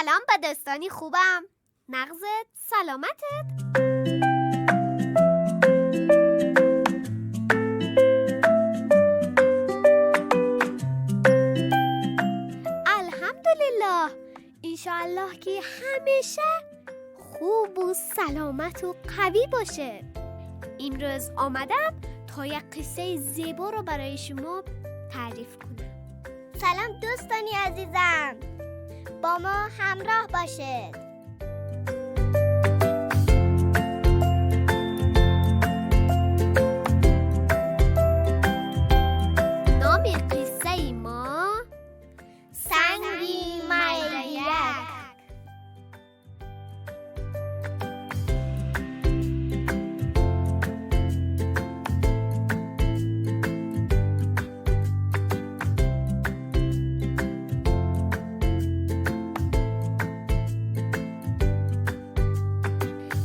سلام به دوستانی خوبم. نغزت، سلامتت. الحمدلله، انشاءالله که همیشه خوب و سلامت و قوی باشه. امروز آمدم تا یک قصه زیبا رو برای شما تعریف کنم. سلام دوستانی عزیزم، با ما همراه باشید. نام قصه ما سنگی میدک.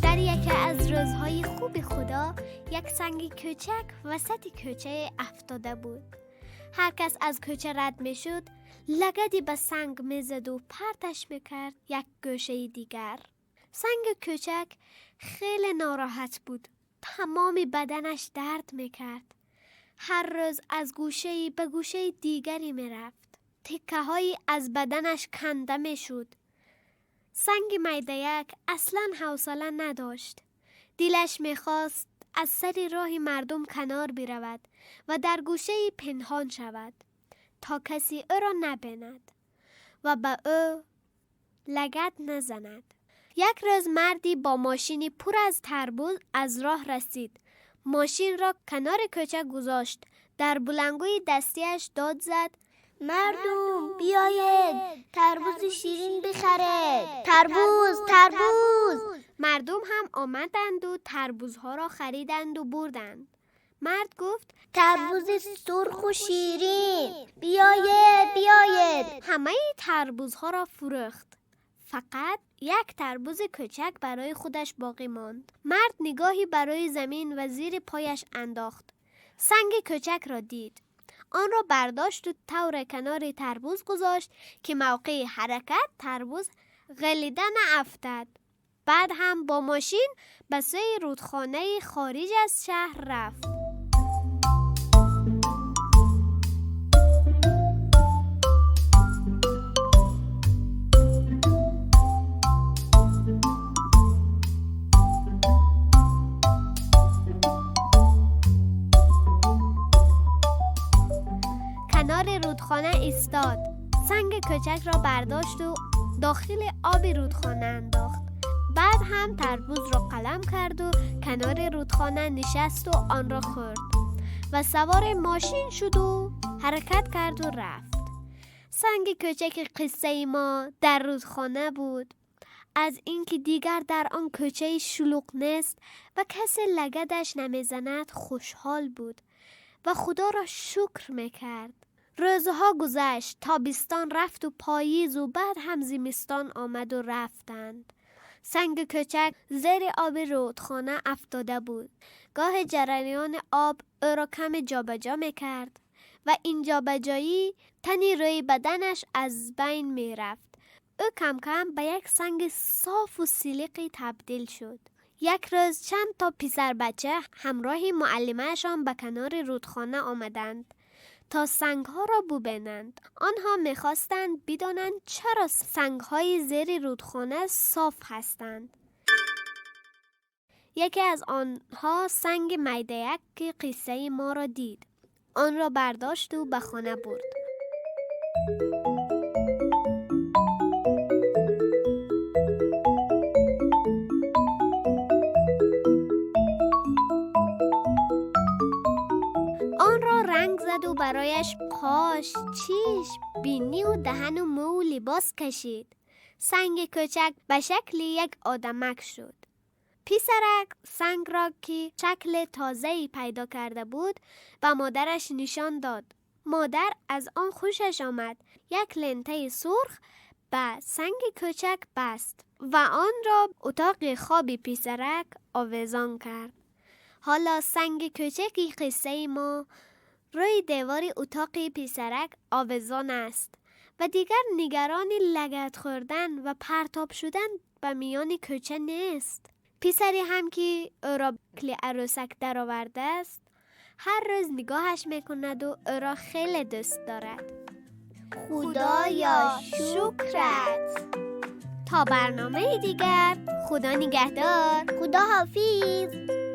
در یکی از روزهای خوب خدا یک سنگ کوچک وسط کوچه افتاده بود. هر کس از کوچه رد می شد لگدی به سنگ می زد و پرتش می کرد یک گوشه دیگر. سنگ کوچک خیلی ناراحت بود. تمام بدنش درد می کرد. هر روز از گوشه‌ای به گوشه دیگری می رفت. تکه هایی از بدنش کنده می شد. سنگ میدک اصلا حوصله نداشت. دلش میخواست از سر راه مردم کنار برود و در گوشه‌ای پنهان شود تا کسی او را نبیند و به او لگد نزند. یک روز مردی با ماشینی پر از تربوز از راه رسید. ماشین را کنار کوچه گذاشت. در بلندگوی دستیش داد زد: مردم بیایید تربوز شیرین بخرید، تربوز تربوز. مردم هم آمدند و تربوزها را خریدند و بردند. مرد گفت: تربوز سرخ و شیرین، بیایید بیایید. همه تربوزها را فروخت. فقط یک تربوز کوچک برای خودش باقی ماند. مرد نگاهی برای زمین و زیر پایش انداخت. سنگ کوچک را دید. آن را برداشت و طور کنار تربوز گذاشت که موقع حرکت تربوز غلیده نافتد. بعد هم با ماشین به سوی رودخانه خارج از شهر رفت. کنار رودخانه ایستاد. سنگ کوچک را برداشت و داخل آب رودخانه انداخت. بعد هم تربوز را قلم کرد و کنار رودخانه نشست و آن را خورد و سوار ماشین شد و حرکت کرد و رفت. سنگ کوچک قصه ما در رودخانه بود. از اینکه دیگر در آن کوچه شلوغ نیست و کسی لگدش نمیزند خوشحال بود و خدا را شکر میکرد. روزها گذشت، تابستان رفت و پاییز و بعد هم زمستان آمد و رفتند. سنگ کوچک زیر آب رودخانه افتاده بود. گاه جریان آب او را کم جابجا میکرد و این جابجایی تنی روی بدنش از بین میرفت. او کم کم به یک سنگ صاف و سلیقی تبدیل شد. یک روز چند تا پسر بچه همراه معلمه‌شان به کنار رودخانه آمدند تا سنگها را ببینند. آنها میخواستند بدانند چرا سنگهای زیر رودخانه صاف هستند. یکی از آنها سنگ میدک که قصه ما را دید. آن را برداشت و به خانه برد. آن را رنگ زد و برایش قاش، چیش، بینی و دهن و مو و لباس کشید. سنگ کوچک به شکل یک آدمک شد. پسرک سنگ را که شکل تازه‌ای پیدا کرده بود به مادرش نشان داد. مادر از آن خوشش آمد. یک لنته سرخ به سنگ کوچک بست و آن را اتاق خواب پسرک آویزان کرد. حالا سنگ کوچکی قصه ما روی دیوار اتاق پسرک آویزان است و دیگر نگران لگد خوردن و پرتاب شدن به میان کوچه نیست. پسری هم که او را کلی عروسک درآورده است، هر روز نگاهش میکند و او را خیلی دوست دارد. خدایا شکرت. تا برنامه دیگر، خدا نگهدار. خدا حافظ.